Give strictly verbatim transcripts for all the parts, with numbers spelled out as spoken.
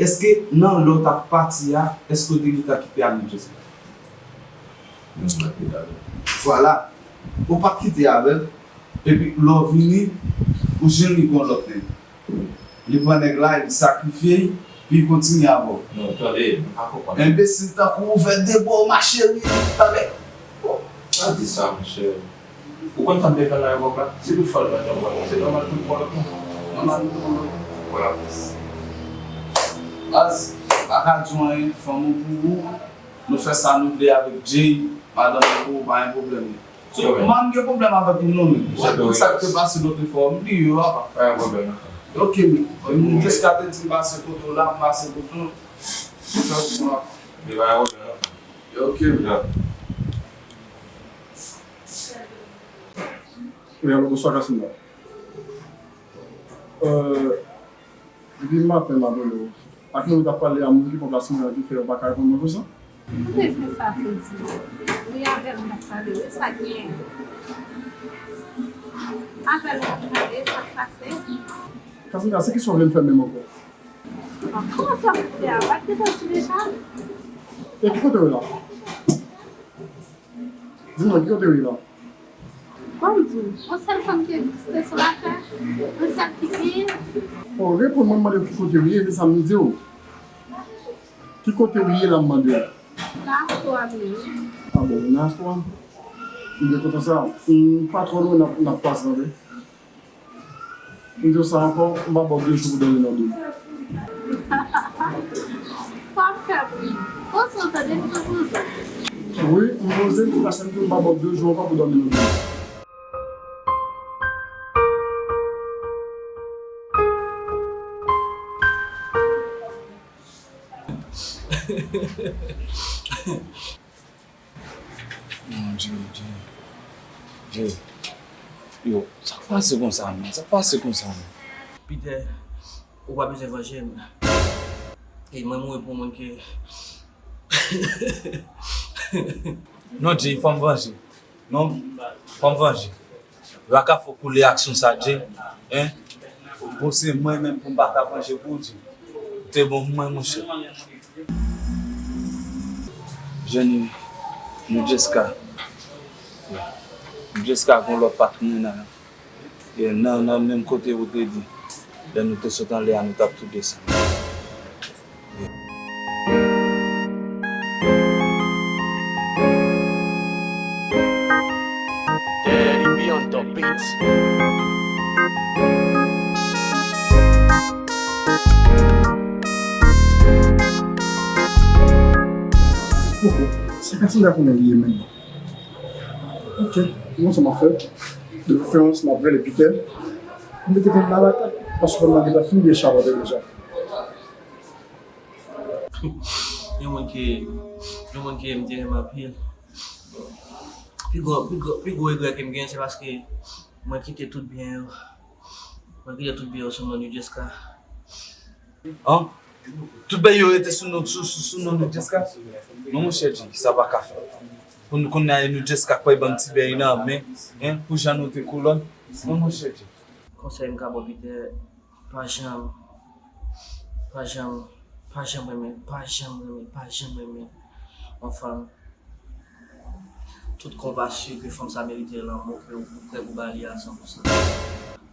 Èske nan lè w t ap pati a, èske w te gentan kite ak Jessica? Non, m pa t kite avè l. Vwala. Ou pa t kite avè l. Epi lè w vini, ou jwenn li gon lòt nèg. Li pran nèg la, li sakrifye l, pi li kontinye avè w. Non, tande, m pa konprann. Enbesil tankou ou ouvè de bò, ma chérie, tande. Pa di sa, monchè. Ou konn sa m te fè nan epòk la? Si tout fwa l mande yon bò, se nòmal pou l pran lòt moun. Nòmal pou l pran lòt moun. Vwala. Baz, pa ka di w anyen, fanm ou pou ou. Nou fè sa nou vle avèk Jay, madanm ou pou ou, pa gen pwoblèm. So, m pa gen pwoblèm avèk moun non, men. Tout sa k te pase lòt fwa, m bliye yo apa. Pa gen pwoblèm non. Ok, men. Moun jiska te di m pase kote w la, m pase kote w. Fè w pran. Li pa gen pwoblèm non. Ok, men. Wi, alo, bonswa, Cassandra. Euh, depi maten, m ap rele w. Ak moun ou t ap pale a, moun ki pran plas mwen an, ki fè yo pa ka reponn mwen konsa? Ou te fè sa, te di. Wi, avè l m t ap pale, wi, sa k genyen? Avè l m t ap pale, sa k pase? Cassandra, se kesyon w vle m fè menm ankò? Bon, kòman sa w fè a? W pa t gentan di deja? E ki kote w ye la? Di m non, ki kote w ye la? Bon, m di w, yon sèl fanm ki egziste sou latè, yon sèl ki genyen. O, reponn mwen, m mande w ki kote w ye, se sa m di w. Ki kote w ye la, m mande w? Nan Astro a m ye. A bon, nan Astro a? M byen kontan sa. M pa twò lwen n ap, n ap pase, tande. M di w sa ankò, m pa ba w de jou pou dòmi nan dòmi. W ap fè bri. Konsa w tande m tou konsa. Wi, m poze m tou pase m tou, m pa ba w de jou ankò pou dòmi nan dòmi. Mon Dieu, Dieu. Dieu. Yo, sa k pase konsa, menm? Sa k pase konsa, menm? Peter, ou pa bezwen vanje m. E mwen mouri pou moun ke Non, Jay, fò m vanje. Non, fò m vanje. Vakafò pou reyaksyon sa, Jay. Hein? Bon, se mwen menm pou m pa ka vanje pou w, Jay. Te bon pou mwen, monchè. Jenny, nou Jessica. Nou Jessica gon lòt patnè nan, nan, nan menm kote ou te di. Lè nou te sot anlè a, nou t ap tou desann. Daddy B on the beats. Poko, se Cassandra konnen li ye menm. Ok, nou sa m ap fè. De preferans, m ap rele Peter. M mete kòm nan lakay, paske kòm nan gentan fin byen chabòte deja. Yon moun ke, yon moun ke m te renmen anpil. Pi gwo, pi gwo, pi gwo regrè ke m gen, se paske mwen kite tout byen yo. Mwen kite tout byen yo sou non New Jessica. An? Tout bèy yo rete sou non, sou, sou, sou non New Jessica? Non, monchè Jay, sa pa ka fèt. Pou nou konn nan New Jessica kwè ban m ti bèy nan, men, hein, pou jan nou te kolòn. Non, monchè Jay. Konsèy m ka ba w Peter, pa janm, pa janm, pa janm renmen, pa janm renmen, pa janm renmen yon fanm. Tout kan w pa si ke fanm sa merite lanmou ke ou prè pou ba li a san pou san.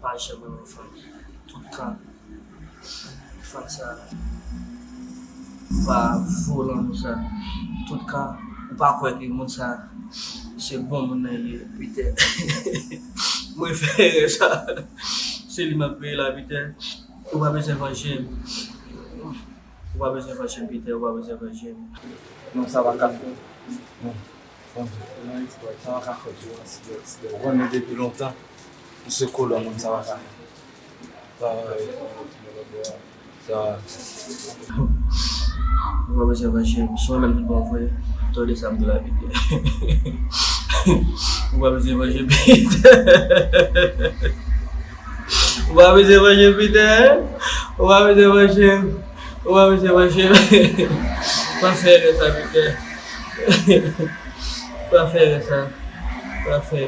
Pa janm renmen fanm. Tout kan fanm sa pa vo lanmou sa. Tout kan ou pa kwè ke moun sa se bon moun nan ye, Peter. Mwen fè erè sa. Se li m ap peye la, Peter. Ou pa bezwen vanje m. Ou pa bezwen vanje m, Peter, ou pa bezwen vanje m. Non, sa pa ka fèt. Non, Bondye. Sa pa ka fèt. Ou konnen depi lontan, m se kolòn moun, sa pa ka fèt. Sa, sa. Ou pa bezwen vanje m. Si mwen menm tout bon vre, tande sa m di la, Peter. Ou pa bezwen vanje m, Peter. Ou pa bezwen vanje m, Peter. Ou pa bezwen vanje m. Ou pa bezwen vanje m. Pa fè erè sa, Peter. Pa fè erè sa. Pa fè.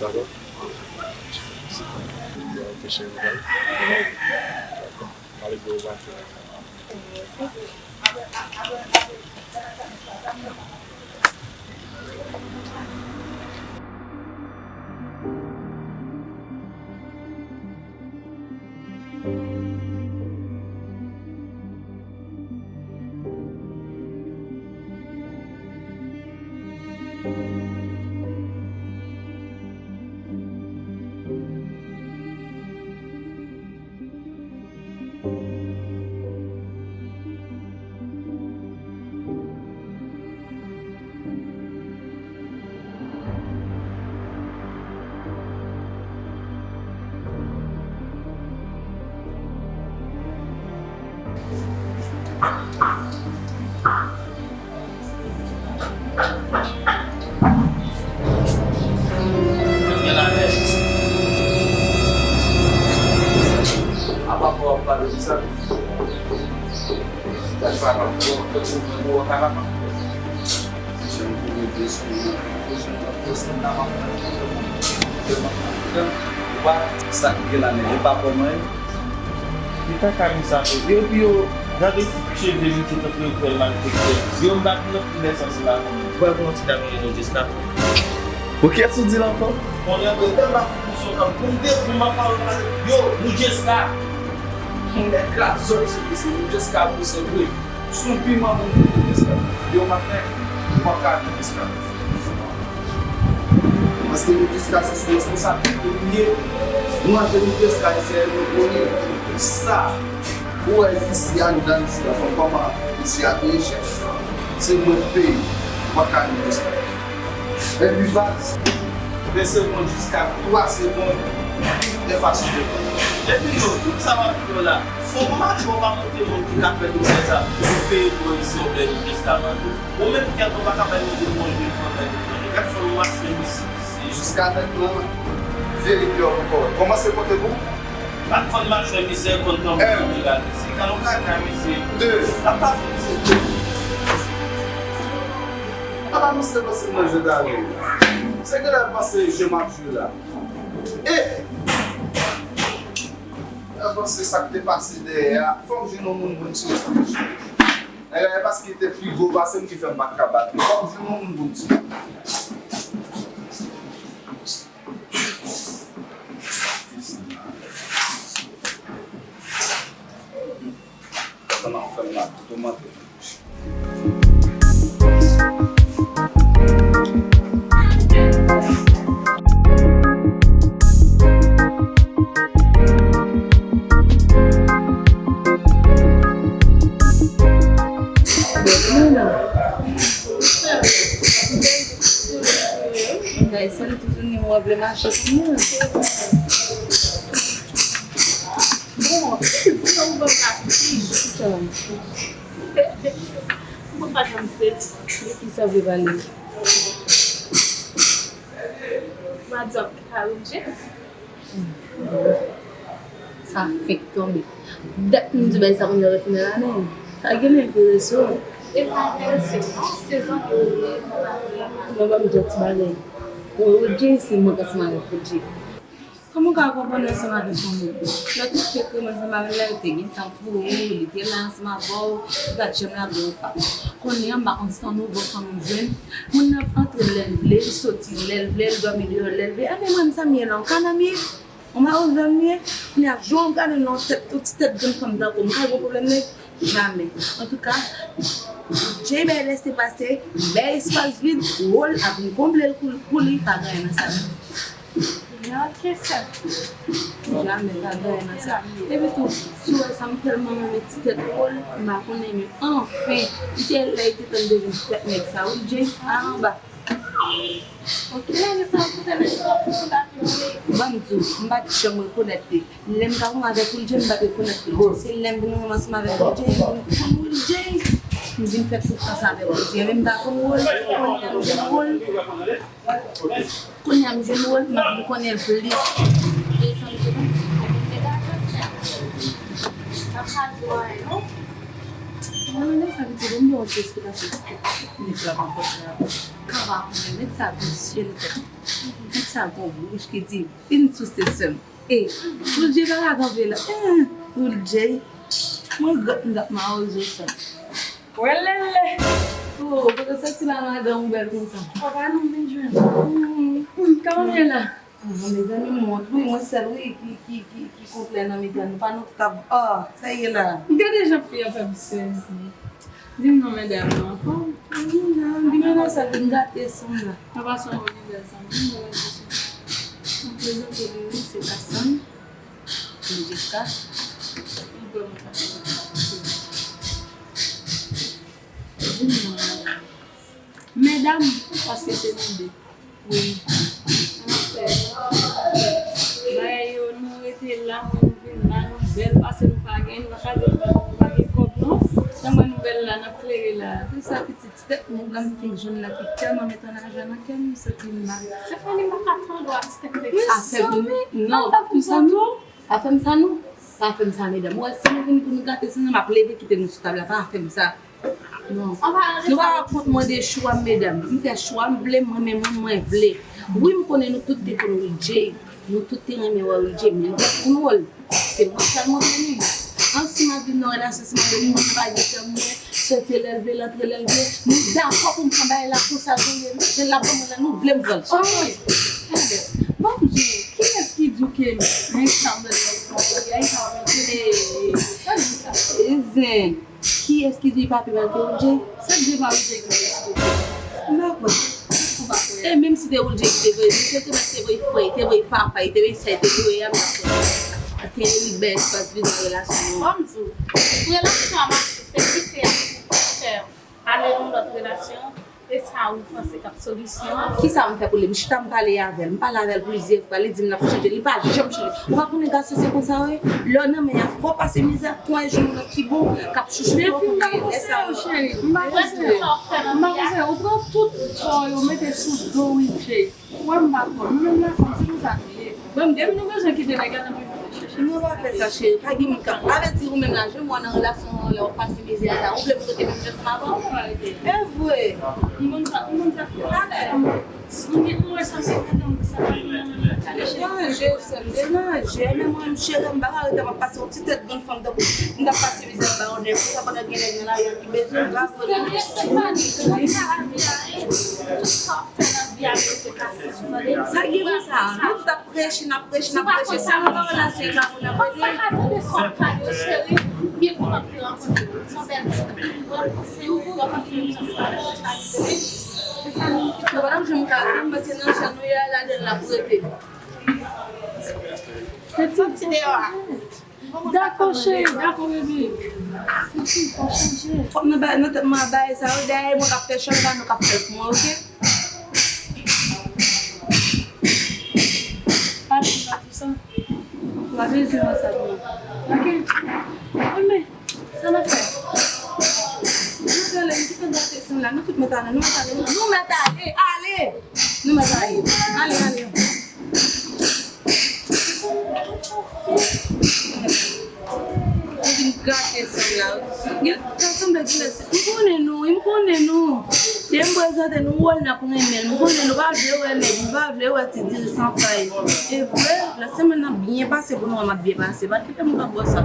Dakò? Ok, cheri, bye. Dakò. Male gwo pati. Gen lavèj. Apa fò w ap pale konsa? Sa pa kapab fè w, fè w mwen ou pa kapab fè. Jan m konnen de sou mwen, kote m ap desann la, m ap pran tout mwen. Mwen ap pran tout. Wa, sa k gen la menm, e pa kòman ye? Li pa ka di sa vre. Epi yo, gade cheve misye tankou yo fè l malfektè. Yo m pa di nan ti nesans la. Ou pa konn yon ti dam rele Nodjeska? Pou kiyès ou di la ankò? Konnen mwen tèlman fou pou son kanm pou m de pou m ap pale pale. Yo, Nodjeska. Nèg la zòt cheve se Nodjeska pou se vre. Sou piman pou fè Nodjeska. Yo maten, ou pa ka Nodjeska. Paske Nodjeska se sou responsablite li ye. Nou antre Nodjeska, se nou konnen sa. Ou wè isi anndan isi la, fò kòman isi a te chèf. Se mwen k peye, ou pa ka Nodjeska. Epi baz, de segonn jiska twa segonn, de fason de. Epi yo, tout sa w ap di yo la, fò w pa montre moun ki ka fè tout sa, ou peye pou isi, ou peye Nodjeska mande. Ou menm kèt ou pa ka bay manje pou yon jèn fanm nan etranje. Gad fanm mache misye. Jiska nèg lan vire pyè w ankò. Kòmanse konte pou. Pa t konn mache misye konn tanbou nan men gade. Se kalon kaka misye. De. Ap pase misye. Apa misye panse mwen jwe gade. Se genlè panse je m ap jwe la. E. Avanse sa k te pase dèyè a. Fò m jwenn yon moun pou m tire. Nèg la, e paske li te pi gwo pase m ki fè m pa t ka bat li. Fò m jwenn yon moun pou m di. Sa m ap fè m la, tou mante. Bagay sa, li toujou ni mwen vle mache kounye a. Bon, sa ou ban m la figi. Kisa? Mwen pa janm sezi. De kisa w vle pale? Madanm ki pa rouge. Sa fenk tonbe. Dat m di w bagay sa kounye a rete nan lamen. Sa genlè enterese w. E pa enterese m non, se zanmi w ye. Non, ban m di w ti bagay. Ou wè Roger se mwen k ansanm avèk Roger. Kòman w ka konprann ansanm avèk yon moun? Lè w te fèk renmen ansanm avè l la, yo te gentan pou ou, li te la ansanm avè w, li pa t janm lage w pa. Kounye a, m pa konn si se yon nouvo fanm ou jwenn. Moun nan ap antre lè l vle, li soti lè l vle, li dòmi deyò lè l vle. Anben mwen, sa m ye la, yon kana m ye? Yon mawozo m ye? Kounye a, jan w gade nan tèt, yon ti tèt jèn fanm tankou m, m ka gen pwoblèm nèg? Jamè. Antouka, Jay bay lèse pase, bay espas vid, wòl ap vin konble l pou, pou li, pa gen anyen nan sa. Ok, sè. Jamè, pa gen anyen nan sa. Epi tou, si w wè sa, m tèlman renmen ti tèt wòl, m pa konnen, men anfen, li te lè li te tann devin ti tèt nèg sa, wi, Jay, a anba. Ok, nèg sa, kote nèg sa, kote nèg sa, kote nèg sa. Ban m di w, m pa t janm rekonèt li. Lè m t ap ansanm avèk Roger, m pa t rekonèt Roger. Se lè m vin ansanm avèk Roger, m vin konn Roger. M vin fè tout tan sa avèk Roger. Men m pa konn Roger, kounye a m jwenn Roger. Kounye a m jwenn Roger, m ap vin konnen l plis. E sa m te konn, m te dakò, frè. Sa pa di anyen, non. Mwen, mwen, sa vle di, bon, m gen yon ti esplikasyon pou nèg la pa fè sa. Kaba, nèg sa visye nan tèt. Nèg sa gon bouch ki di, fin souse sè m. E, Roger pa ka kanpe la. E, Roger. Mwen gòt m t ap mawozo sa. Welele! O, kote w soti la madanm ou bèl konsa? Papa nou vin jwenn. Kòman w ye la? A, mezanmi, m wont wi, mwen sèl wi ki, ki, ki, ki konplè nan mitan nou. Pa nou k ap, o, sa ye la? Gade jan fi a fè m sezi. Di m non, medam, nou anfòm? Wi, non, di m non, sa vin gate san la. An pasan, bon, medam, zanmi m, mwen se, mwen prezante nou, se Kasann, Nodjeska. Mwen vrèman kontan. Di m non, medam. Medam, paske se nou de. Wi. Ann fè. Bagay yo, nou rete la, mwen nou vin la, nou bèl, pase nou pa gen, nou pa ka di nou pa gen kòb, non. Jan mwen nou bèl la, n ap klere la. Se sa, pitit, tèt nèg la m fenk jwenn la ki tèlman met an lajan nan kè m, m santi m mal. Stefani, m pa ka tande w ak ti tèt nèg sa. Afè m, non, pa fè m sa non. Pa fè m sa non. Pa fè m sa, medam. Ou wè, si nou vin pou nou gate, se nan m ap leve kite nou sou tab la. Pa fè m sa. Non. Nou pa kont mwen de chwa m, medam. M fè chwa m vle, m renmen moun mwen vle. Wi, m konnen nou tout te konn Roger. Nou tout te renmen wè Wilje, men li te konn wòl. Se mwen k pral montre nou. An, si m ap viv nan relasyon, si m ap viv nan bagay, mwen, soti lè l vle, l antre lè l vle, nou dakò pou m pran bagay la konsa, jan l ye, jan l ap ban mwen la, nou vle m pran l. Oh, tande, ban m di w, kiyès ki di w ke men sa m nan lòt fwa, bagay sa w ap di, sa di sa. Zen. Kiyès ki di li pa pi mal ke Wilje? Se Dye pa Wilje ki te eksplike. M pa kwè. Ou pa kwè? E menm si te Wilje ki te voye, Wilje te mèt te voye frè, te voye papa, te voye sè, te voye a, m pa kwè. Paske li bay espas vid nan relasyon an. Ban m di w, pou relasyon an mache, se kite a pou fè ale nan lòt relasyon. E sa ou panse k ap solisyon an? Kisa m fè pou li? M chita m pale avè l. M pale avè l plizyè fwa. Li di m l ap chanje. Li pa janm chanje. Ou pa konnen gason se konsa wi. Lè w nan men y a fò pase mizè. Twa jou yon lòt ki bon. K ap chouchoute w konsa. Lè sa ou cheri. M pa konseye w. M pa konseye w. Ou pran tout tò yo mete sou do Wilje. Ou wè m pa kwè. Nou menm lafanm se konsa nou ye. Bon, depi nou bezwen kite nèg la, n ap vin chèche. Nou pa fè sa, cheri. Pa gen moun k ap avèti ou menm la, jan w nan relasyon an, lè w ap pase mizè a la, ou vle m rete menm jan ansanm avè w? E vre. M konn sa, m konn sa. Alè. M gen, m wè sa, se kontan, sa pa gen nan men. Chanje, sè m, deranje. Men mwen, cheri, m pa ka rete, m ap pase yon ti tèt grann fanm tankou m t ap pase mizè anba yon nèg. Konsa pandan gen nèg nan lari a ki bezwen m, pa vre non. Sa gen konsa, nou tout ap preche, n ap preche, n ap preche, sa nou nan relasyon e pa moun ap rete. Nou pa t ap janm ka di m, paske nan jan nou ye a, ladan l ap rete. Soti deyò a. Dakò, cheri, dakò, bebe. Soti, fò chanje. Fò m nan bay, nan tèt mwen, bay sa yo, dèyè mwen k ap fè chanj la, nou k ap fè l pou mwen, oke? Pa di m pa tou sa. Ou pa bezwen wè sa pou mwen. Oke. Enben, sa n ap fè? Nou prale, m kite gate san la, nou tout mèt ale, nou mèt ale, nou mèt ale, ale! Nou mèt ale, ale, ale. Ou vin gate san la. Gen, sa sanble gen lè se, m konnen nou, wi, m konnen nou. Lè m prezante nou wòl n ap renmen l. M konnen nou pa vle wè nèg, nou pa vle wè ti diri san pay. E vre, lè semèn nan byen pase pou nou wè m ap byen pase. Pa kite m ka bò sa.